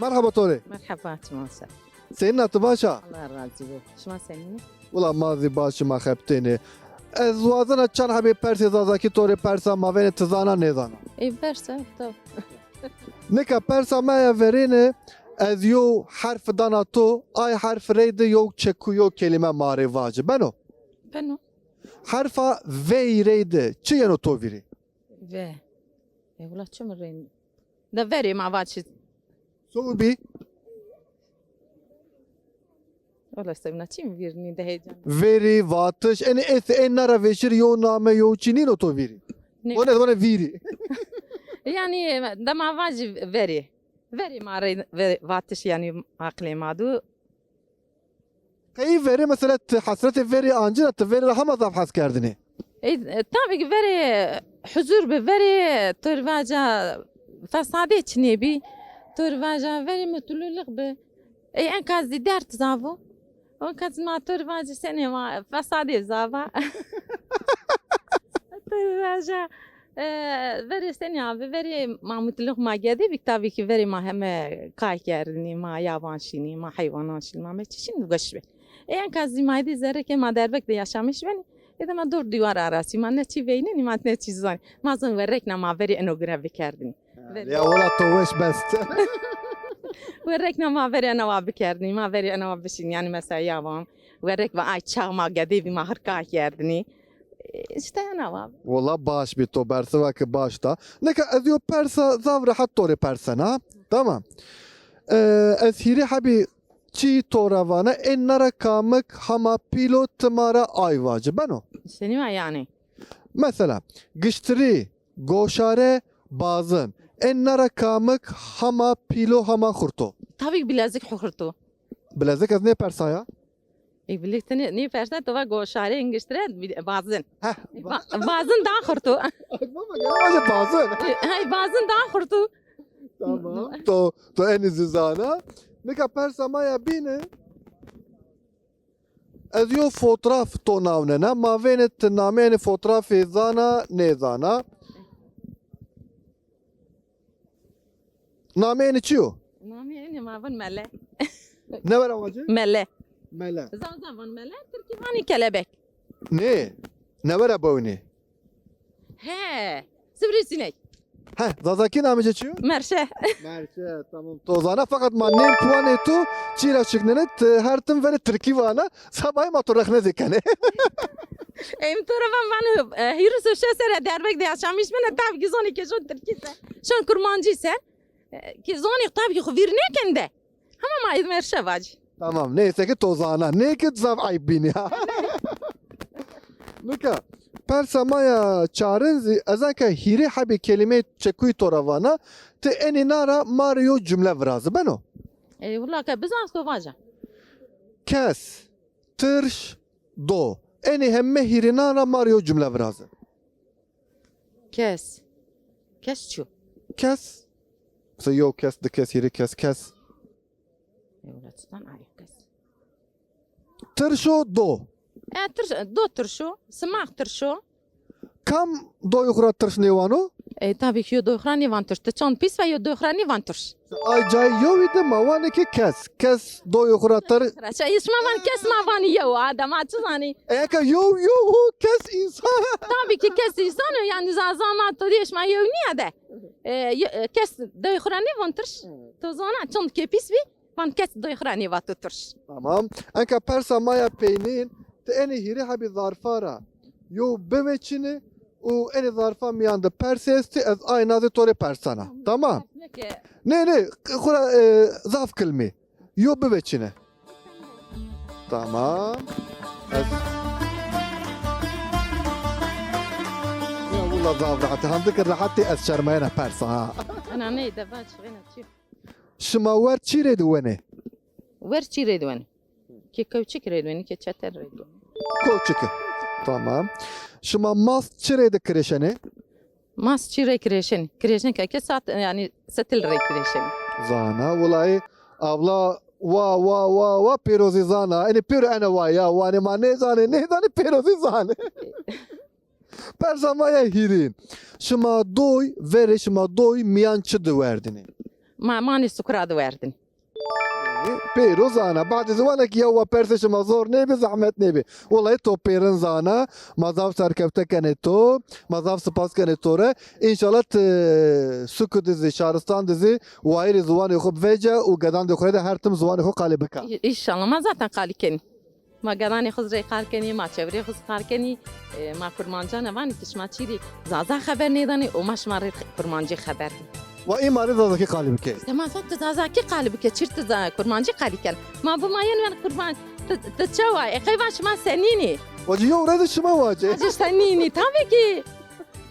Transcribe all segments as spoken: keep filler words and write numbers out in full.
Merheba to rê. Merheba, çima ser. Senîn a, ti baş a? Allah razî bo. Şima senîn î? Wila ma zî baş î, ma xebitênê. Ez wazena çend hebê persê zazakî to rê persa, ma vênê ti zana nêzana. Ey persa, taw. Nika persa ma ya verêne, ez yew herf dana to, ay herf reyde yew çeku, yew kelîme ma rê vace. Beno? Beno. Herfa vey reyde çi yeno to vîrî? Ve. E, wila çi mi reyne? De verê ma vace. Sowi bî? Wala sewna çî mi vîr nî de heyecan. Verî, vatiş, enê ê, ê na ra vêşîr yew name, yew çî nîno to vîrî? Nê. O ne zaman vîrî. Yanî dema vacî verî. Verî ma rê ve-, vatiş yanî aqilê ma du. Qey verî mesela ti hesretê verî ancî ra, ti verî ra hema zaf hes kerdinî? E, e, tabii ki verî huzur bi, verî to rê vaca fesadê çinê bî, to rê vaca verî mutluluk bi. Ey, enka zî dert zaf o. Enka zî ma to rê vacî senî ma fesadê zaf a. To rê vaca, e, verê senî abi, verê ma mutluluk ma gedê bî, tabii ki verê ma heme kay kerdinî, ma yaban şinî, ma heywanan şinî, ma meçî şinî weş bi. Ey, enka zî ma êdî zerrê ke ma derbek de yaşamış benî. Êdî ma dor dîwar arasî, ma ne çî veynenî, ma ne çî zanî. Ma zon werrekna ma verê eno gure bikerdinî. Verê. Ya wela to weş best. Werrekna ma verê ena wa bikerdinî, ma verê ena wa bişîn. Yanî mesela ya vam, werrek va ay çax ma gedê bî ma hirka kerdinî. E, îşte ena wa. Wela baş bî, to bersiva ki baş da. Nika ez yo persa zaf rehet to rê persena. Tamam. E, ez hîrê hebî çî to ra vana, ê na ra kamik hema pîl o ti ma ra ay vace. Beno? Senî wa yanî? Mesela, giştirî, goşare, bazin. Ê na ra kamik hema pîl o, hema xurt o? Tabii ki bilezik xurt o. Bilezik ez nêpersaya. E, bilezik nê, nêpersa, to va goşare, giştire, bi-, bazin. Heh. Ba-, bazin daha xurt o. Ay baba, gene vace bazin. E, ay, bazin daha xurt o. Tamam. To, to enî zî zana. Nika persa ma ya bîne. Ez yo fotraf to nawnena, ma vêne ti namê enê fotrafî zana, nêzana. Namê enê çi yo? Namê enê ma vun mele. Newera vace? Mele. Mele. Zaza vun mele, tirkî vanî kelebek. Nê, newera bewnî. He, sivrisinek. He, zazakî namê ci çi yo? Merşe. Merşe, tamam. To zana, feqet ma nêm puanê to çî ra şiknenê, ti her tim verê tirkî vana, sabayê ma to rexne zî kenê. Em to ra van, vano, e, hîris û şeş serre derbek de yaşamış bine, tabii ki zonê ke şon tirkî ser, şon kurmancî ser, e, ke zonê tabii ki xwu vîr nêken de. Hema ma êd merşe vacî. Tamam, neyse ki to zana. Nê ki zaf eyb bînî ya. Nika, persa ma ya çarin zî, ez anka hîrê hebê kelîmeyê çekuyî to ra vana, ti enî na ra ma rê yo cumle virazi. Beno? E, wila ke bizan to vaca. Kes, tirş, do. Enî heme hîrênan ra ma rê yo cumle virazi. Kes. Kes çi yo? Kes. Mesela yo kes, di kes, hîrê kes, kes. Ewla çitan ayo kes. Tirş o do. E, tirş, do tirş o, simax tirş o. Kam doyê xwu ra tirş nêwano? E, tabii ki yo doyê xwu ra nêvan tirş. Ti çond pîs ve yo doyê xwu ra nêvan tirş. Ay cayê yewî de ma vanê ki kes. Kes doyê xwu ra tirş. Raşa, şima van kes, ma vanî yew. Adem, a çi zanî? E, eka yew, yew, kes însan. Tabii ki kes însan o, yanî zaza ma to dî şima yew nîya de. E, ye-, e, kes doyê xwu ra nêvan tirş. To zana çond ke pîs bî, van kes doyê xwu ra nêvato tirş. Tamam. Enka persa ma ya peynîn, ti enê hîrê hebî zarfa ra yew biveçîne û enê zarfa mîyan de persê estî, ez ay na zî to rê persena. Tamam. Neke. Nê, nê, xwu ra, e, zaf kilmî. Yo biveçîne. Tamam. Ez... Ya wila zaf rehet. Handik rehetî ez şermeyena persa ha. Ena ney de baş, ena çi? Şima wer çî rê diwenê? Wer çî rê diwenê? Ke kewçik rê diwenê, ke çeter rê diwenê. Kewçik. Tamam. Şima mast çi rê di kirêşenê? Mast çî rê kirêşenê? Kirêşen ke, ke sat, yanî setil rê kirêşenê. Zana, wulay, abla, wa, wa, wa, wa, pêro zî zana. Enê pêro ene wa ya, wanê ma nêzanê, nêzanê, pêro zî zanê. Persa ma ya hîrîn. Şima doy, verê şima doy mîyan çi di werdinê? Ma manê sukura de werdin. Pêro zana. Badê ziwanekî yew wa persê şima zor nêbi, zehmet nêbi. Wulay to pêrin zana. Ma zaf serkefte kenê to. Ma zaf spas kenê to rê. Înşallah ti suku de zî, şaristan de zî wayîrê ziwanê xo vece û gedandê xo rê de her tim ziwanê xo qalî bika. Înşallah, ma zaten qalî kenî. Ma gedanê xo zî rey qal kenî, ma çevrê xo zî qal kenî. E, ma kurmancan a vanî ki şima çî rê zaza xeber nêdanê û ma şima rê kurmancî xeber dî. Wa îma rê zazakî qalî bike. Sema zat tu zazakî qalî bike, çir tu za-, kurmancî qalî ken. Ma bi ma yen wen kurman, tu, tu çawa? E, qey va şima senînî? Wa ci yew rê de şima wace. Ci senînî, tabii ki.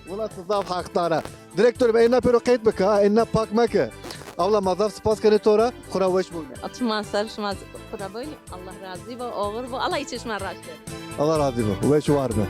Wela ti zaf heqdar a. Direktor bê, êna pêro qeyd bike ha, êna pak meke. Abla ma zaf spas kenê to ra, xo ra weş bimîne. Atman ser şima xo ra bimîne. Allah razî bo, oxir bo. Allah îçê şima raşt bo. Allah razî bo. Weş war be.